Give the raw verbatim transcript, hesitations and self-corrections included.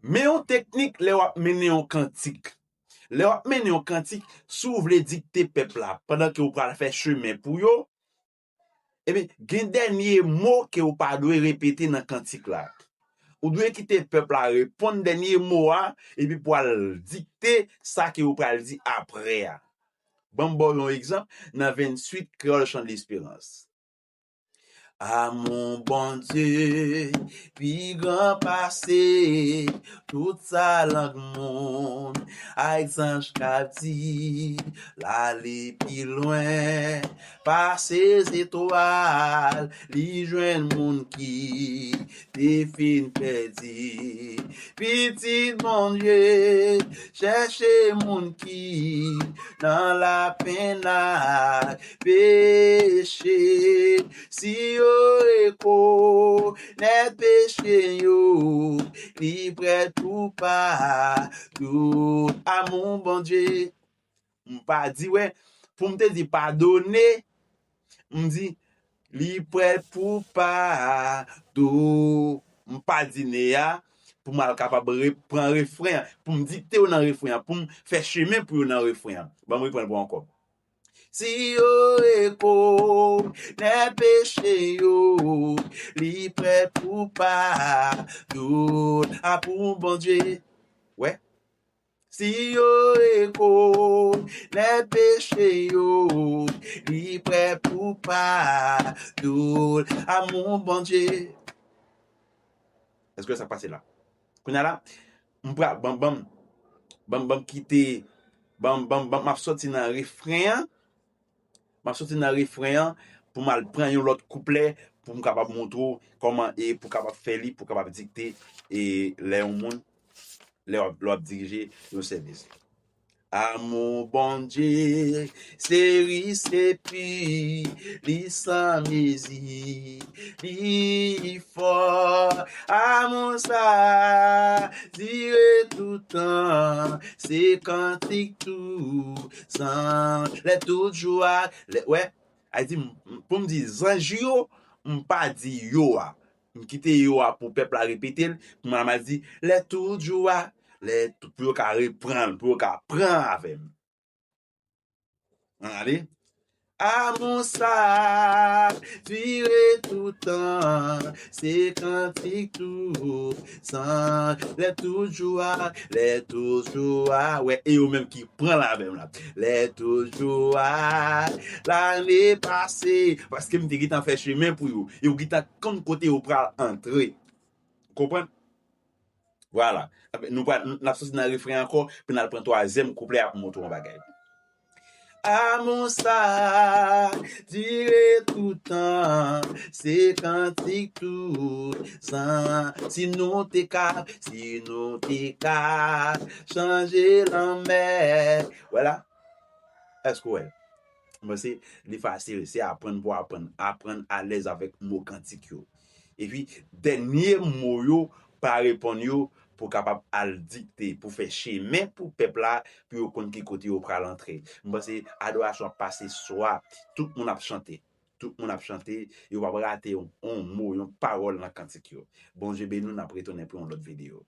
Men yon teknik lè w ap mennen yon kantik. Lè w ap mennen yon kantik, si w vle dikte pèp la pandan ke w pral fè chemen pou yo, ebyen, gen dènye mo ke w pa dwe repete nan kantik la. Ou dwe kite pèp la reponn dènye mo a, epi pou al dikte sa ke w pral di apre a. Ban m ba w yon egzanp nan venntuit Kreyòl Chan de Lesperans. A mon Bondye pi gran pase tout sa lang moun ak zanj k ap di, l ale pi lwen pase zetwal, li jwenn moun ki te fin pèdi. Pitit Bondye chèche moun ki nan lapenn ak peche. Si yo rekonèt peche yo, li prèt pou padone. A mon Bondye, m pa di, wè, pou m te di padone, m di, li prèt pou padone. M pa di ne a, pou m al kapab re-, pran refren an, pou m dikte yo nan refren an, pou m fè chemen pou yo nan refren an. Ban m reprann pou ankò. Si yo rekonèt peche yo, li prèt pou padone. A pou Bondye. Wè. Si yo rekonèt peche yo, li prèt pou padone. A mon Bondye. Èske sa pase la? Kounye a la, m pral, ban, ban, ban, ban kite, ban, ban, ban, m ap sòti nan refren an. M ap sòti nan refren an pou m al pran yon lòt kouplè pou m kapab montre w kòman e pou kapab fè li, pou kapab dikte e lè yon moun, lè w ap, lè w ap dirije yon sèvis. A mon Bondye, se ris epi li san mezi, li fò. A mon sa dire toutan, se kantik tou zanj, lè tout jou a, lè, wè, a di, m, m, pou m di zanj yo, m pa di yo a. M kite yo a pou pèp la repete l, pou m al di, lè tout jou a, lè tout, pou yo ka reprann, pou yo ka pran avè m. Ann ale. A mon sa dire toutan, se kantik tou zanj, lè tout jou a, lè tout jou a, wè, e yo menm ki pran l avè m la. Lè tout jou a, lane pase, paske m te gentan fè chemen pou yo, e yo gentan konn kote yo pral antre. Konprann? Vwala. N ap sòti nan refren ankò, pou n al pran twazyèm kouplè a pou montre yon bagay. A mon sa dire toutan, se kantik tou zanj. Si nou te ka, si nou te ka chanje lanmè. Vwala. Èske w wè? Mwen se, li fasil, se aprann pou aprann. Aprann alèz avèk mo kantik yo. Epi, dènye mo yo, pa reponn yo, pou kapab al dikte, pou fè chemen pou pèp la, pou yo konn ki kote yo pral antre. M panse adorasyon ap pase swa, tout moun ap chante. Tout moun ap chante, yo p ap rate yon, yon mo, yon pawòl nan kantik yo. Bondye beni w, n ap retounen pou yon lòt videyo.